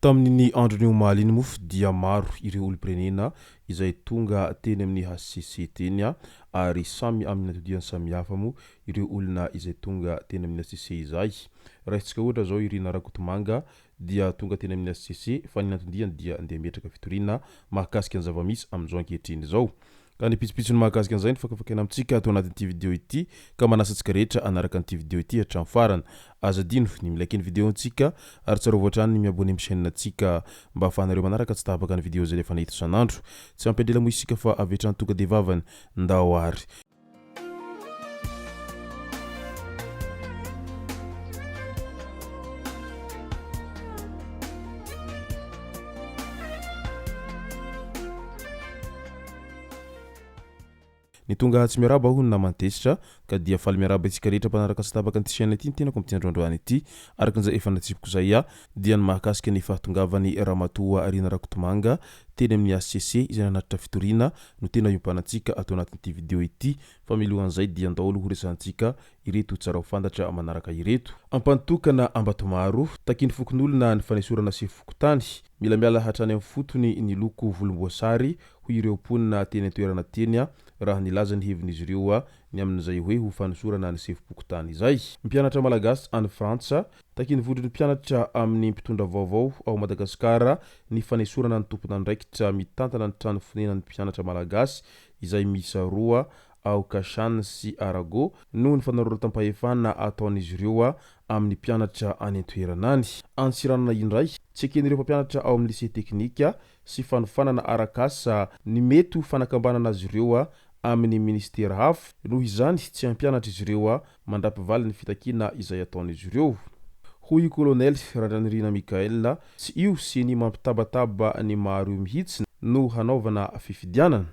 Tamin'iny andron'ny omaly iny moa dia maro ireo olom-pirenena izay tonga teny amin'ny HCC teny ary samy amin'ny atodiany samihafa moa ireo olona izay tonga teny amin'ny HCC izay. Raisintsika ohatra izao i Rina Rakotomanga dia tonga teny amin'ny HCC fa ny anton-diany dia andeha hametraka fitoriana mahakasika ny zava-misy amin'izao ankehitriny izao. Ka ny pitsopitsony mahakasika an'izay no fakafakaina amintsika ato anatin'ity video ity ka manasa antsika rehetra hanaraka an'ity video ity hatramin'ny farany. Aza adino ny mi-like ny video antsika ary tsarovy hatrany ny mi-abonner amin'ny chaîne antsika mba ahafahanareo manaraka tsy tapaka ny video izay alefanay eto isan'andro. Tsy ampy andrela moa isika fa avy hatrany tonga dia vavany. Ndao ary. Ny tonga tsy miarahaba hono naman'i Tezitra ka dia faly miarahaba antsika rehetra mpanaraka sy tapaka an'ity chaîne ity ny tenako amin'ity andro androany ity. Araka an'izay efa natsipiko izay dia ny mahakasika ny fahatongavan'i Ramatoa Rina Rakotomanga teny amin'ny HCC izay nanatitra fitoriana no tena iompanantsika ato anatin'ity video ity fa milohan'izay dia ndao aloha horesahantsika ireto tsara ho fantatra manaraka ireto. Ampantokana Ambatomaro, takian'ny fokonolona ny fanesorana sefo fokontany. Mila miala hatrany amin'ny fotony ny loko volomboasary, hoy ireo mponina teny an-toerana teny raha nilaza ny hevin'izy ireo ny amin'izay hoe ho fanosorana ny sefom-pokontany izay. Mpianatra malagasy any Frantsa, takian'ny vondron'ny mpianatra amin'ny mpitondra vaovao ao Madagasikara ny fanesorana ny tompon'andraikitra mitantana ny trano fonenan'ny mpianatra malagasy izay miisa roa ao Kashan sy Arago noho ny fanararaotam-pahefana ataon'izy ireo amin'ny mpianatra any an-toerana any. Antsiranana indray, tsy eken'ireo mpampianatra ao amin'ny lycée teknika sy fanofanana arak'asa ny mety ho fanakambanana azy ireo amin'ny minisitera hafa. Noho izany, tsy hampianatra izy ireo mandra-pivaly ny fitakiana izay ataon'izy ireo. Hoy i Kolonely Randrianirina Michaël, tsy io ceni mampitabataba ny maro io mihitsy no hanaovana fifidianana.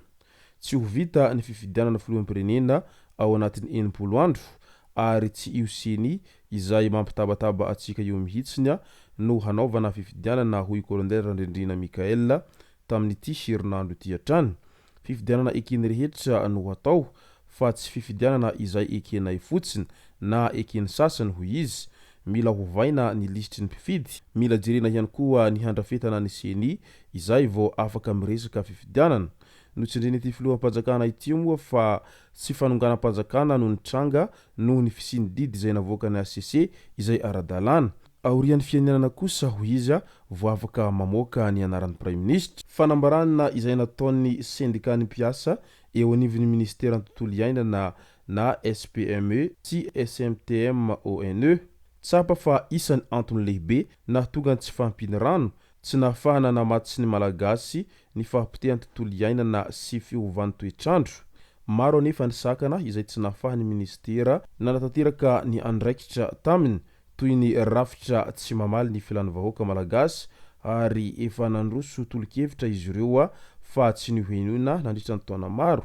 Tsy ho vita ny fifidianana filoham-pirenena ao anatin'ny 60 andro ary tsy io ceni izay mampitabataba antsika io mihitsiny no hanaovana fifidianana hoy Colonel Randriandriana Michaël tamin'ity herinandro ity hatrany. Fifidianana eken'ny rehetra no hatao fa tsy fifidianana izay ekenay fotsiny na eken'ny sasany hoy izy. Mila hovaina ny lisitry ny mpifidy. Mila jerena ihany koa ny handrafetana ny ceni izay vao afaka miresaka fifidianana. Notsindrin'ity filoham-panjakana ity moa fa tsy fanonganam-panjakana no nitranga noho ny fisian'ny didy izay navoakan'ny hcc izay ara-dalàna. Aorian'ny fianianana kosa, hoy izy, vao afaka mamoaka ny anaran'ny praiminisitra. Fanambarana izay nataon'ny sendikan'ny mpiasa eo anivon'ny minisiteran'ny tontolo iainana na SPME sy SMTM ONE. Tsapa fa isan'ny antony lehibe nahatonga ny tsy fahampian'ny rano Tsy nahafahana namatsy ny Malagasy ny fahapotehan'ny tontolo iainana sy fiovan'ny toetr'andro. Maro anefa ny sakana izay tsy nahafahan'ny minisitera nanatanteraka ny andraikitra taminy, toy ny rafitra tsy mamaly ny filan'ny vahoaka Malagasy ary efa nandroso tolo-kevitra izy ireo fa tsy nohenoina nandritra ny taona maro.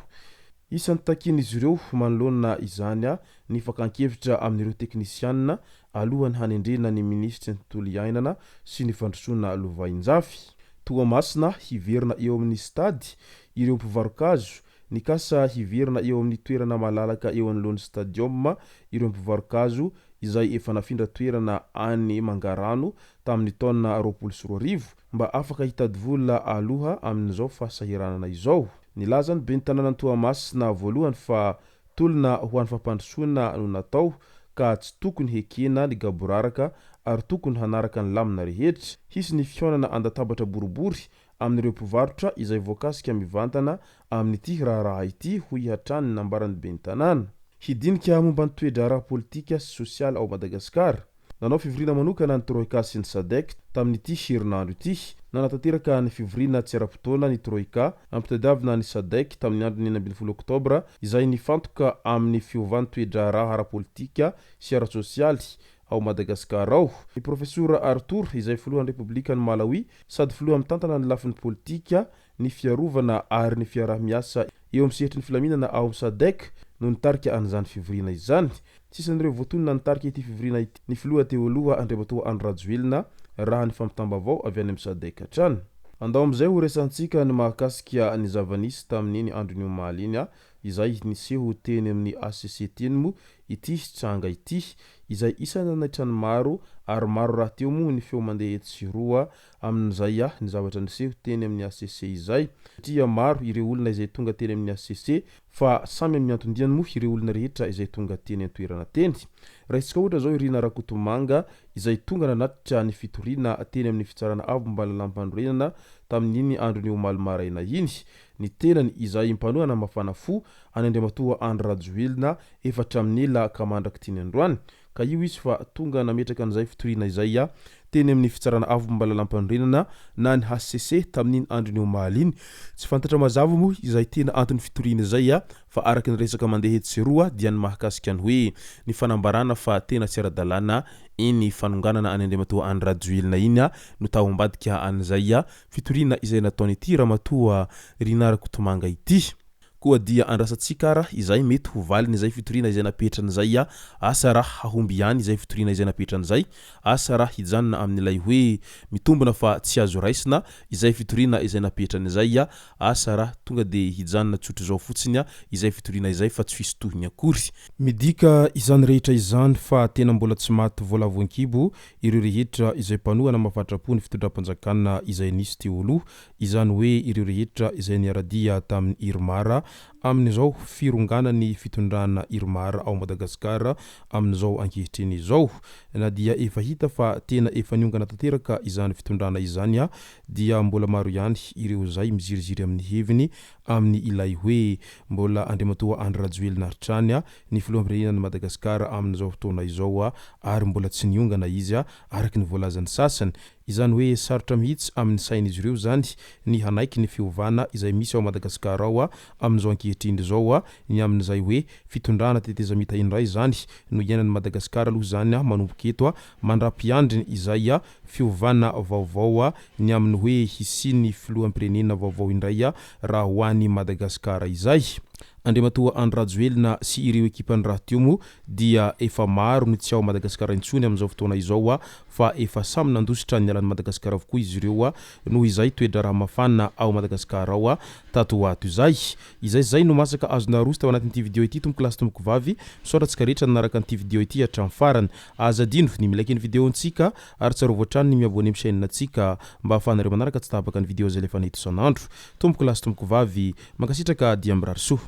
Isan'ny takian'izy ireo manoloana izany ny fakan-kevitra amin'ireo teknisianina alohan'ny hanendrena ny minisitry ny tontolo iainana sy ny fandrosoana lovainjafy. Toamasina, Hiverina eo amin'ny stade ireo mpivaro-kazo Nikasa hiverina eo amin'ny toerana malalaka eo anoloan'ny stadium ireo mpivaro-kazo izay efa nafindra toerana any Mangarano tamin'ny taona 2020 mba afaka hitady vola aloha amin'izao fahasahiranana izao. Nilaza ny ben'ny tanànan'i Toamasina voalohany fa tolona ho an'ny fampandrosoana no natao ka tsy tokony hekena ny gaboraraka ary tokony hanaraka ny lamina rehetra. Hisy ny fihaonana an-databatra boribory amin'ireo mpivarotra izay voakasika mivantana amin'ity raharaha ity, hoy hatrany ny nambaran'ny ben'ny tanàna. Hidinika momba ny toe-draharaha politika sy sosialy ao Madagasikara. Nanao fivoriana manokana ny Troika sy ny Sadec tamin'ity herinandro ity. Nanatanteraka ny fivoriana tsy ara-potoana ny Troika nampitadiavina ny Sadec tamin'ny andron'ny 16 oktobra izay nifantoka amin'ny fiovan'ny toe-draharaha ara-politika sy ara-tsosialy ao Madagasikara ao. Ny Profesora Arthur izay filohan'ny Repoblikan'i Malawi sady filoha mitantana ny lafiny politika, ny fiarovana ary ny fiaraha-miasa eo amin'ny sehatry ny filaminana ao amin'ny Sadec no nitarika an'izany fivoriana izany. Tsy isan'ireo voatonona nitarika ity fivoriana ity ny filoha teo aloha Andriamatoa Andry Rajoelina raha ny fampitam-baovao avy any amin'ny Sadec hatrany. Andao amin'izay ho resahantsika ny mahakasika ny zava-nisy tamin'iny andron'ny omaly iny izay niseho teny amin'ny HCC teny moa ity tranga ity izay isan'ny nanaitra ny maro Ary maro rahateo moa ny feo mandeha etsy sy eroa amin'izay ny zavatra niseho teny amin'ny hcc izay satria maro ireo olona izay tonga teny amin'ny hcc fa samy amin'ny anton-diany moa ireo olona rehetra izay tonga teny an-toerana teny. Raisitsika ohatra izao i Rina Rakotomanga izay tonga nanatitra ny fitoriana teny amin'ny fitsarana avo momba ny lalàmpanorenana tamin'iny andron'ny omaly maraina iny. Ny tenany izay mpanohana mafana fo an'i Andriamatoa Andry Rajoelina efa hatramin'ny ela ka mandrak'ity ny androany. Ka io izy fa tonga nametraka an'izay fitoriana izay teny amin'ny Fitsarana Avo momba ny Lalàmpanorenana na ny hcc tamin'iny andron'ny omaly iny. Tsy fantatra mazava moa izay tena anton'ny fitoriana izay fa araka ny resaka mandeha etsy sy eroa dia ny mahakasika ny hoe ny fanambarana fa tena tsy ara-dalàna iny fanonganana an'i Andriamatoa Andry Rajoelina iny no tao ambadika an'izay fitoriana izay nataon'ity Ramatoa Rinah Rakotomanga ity. Koa dia andrasantsika ara izay mety ho valiny izay fitoriana izay napetrany izay a! Asa raha hahomby ihany izay fitoriana izay napetrany izay, asa raha hijanona amin'ilay hoe mitombina fa tsy azo raisina izay fitoriana izay napetrany izay a! Asa raha tonga dia hijanona tsotr'izao fotsiny izay fitoriana izay fa tsy hisy tohiny akory. Midika izany rehetra izany fa tena mbola tsy maty voalavo an-kibo ireo rehetra izay mpanohana mahafatra-po ny fitondram-panjakana izay nisy teo aloha izany hoe ireo rehetra izay niara-dia tamin'ny Irmar amin'izao fironganan'ny fitondrana Irmar ao Madagasikara amin'izao ankehitriny izao. Na dia efa hita fa tena efa niongana tanteraka izany fitondrana izany dia mbola maro ihany ireo izay miziriziry amin'ny heviny amin'ny ilay hoe mbola Andriamatoa Andry Rajoelina hatrany ny filoham-pirenenan'i Madagasikara amin'izao fotoana izao ary mbola tsy niongana izy araka ny voalazan'ny sasany. Izany hoe sarotra mihitsy amin'ny sain'izy ireo izany ny hanaiky ny fiovana izay misy ao Madagasikara ao amin'izao ankehitriny izao, ny amin'izay hoe fitondrana tetezamita indray izany no iainan'i Madagasikara aloha izany manomboka eto mandra-piandriny izay fiovana vaovao ny amin'ny hoe hisian'ny filoham-pirenena vaovao indray raha ho any Madagasikara izay. Andriamatoa Andry Rajoelina sy ireo ekipany rahateo moa dia efa maro ny tsy ao Madagasikara intsony amin'izao fotoana izao fa efa samy nandositra niala an'i Madagasikara avokoa izy ireo noho izay toe-draharaha mafana ao Madagasikara ao tato ho ato izay. Izay izay no masaka azo naroso tao anatin'ity video ity tompoko lahy sy tompoko vavy. Misaotra antsika rehetra nanaraka an'ity video ity hatramin'ny farany. Aza adino ny mi-like ny video-ntsika ary tsarovy hatrany ny mi-abonner amin'ny chaîne-ntsika mba ahafahanareo manaraka tsy tapaka ny video izay alefanay eto isan'andro. Tompoko lahy sy tompoko vavy, mankasitraka dia mirary soa.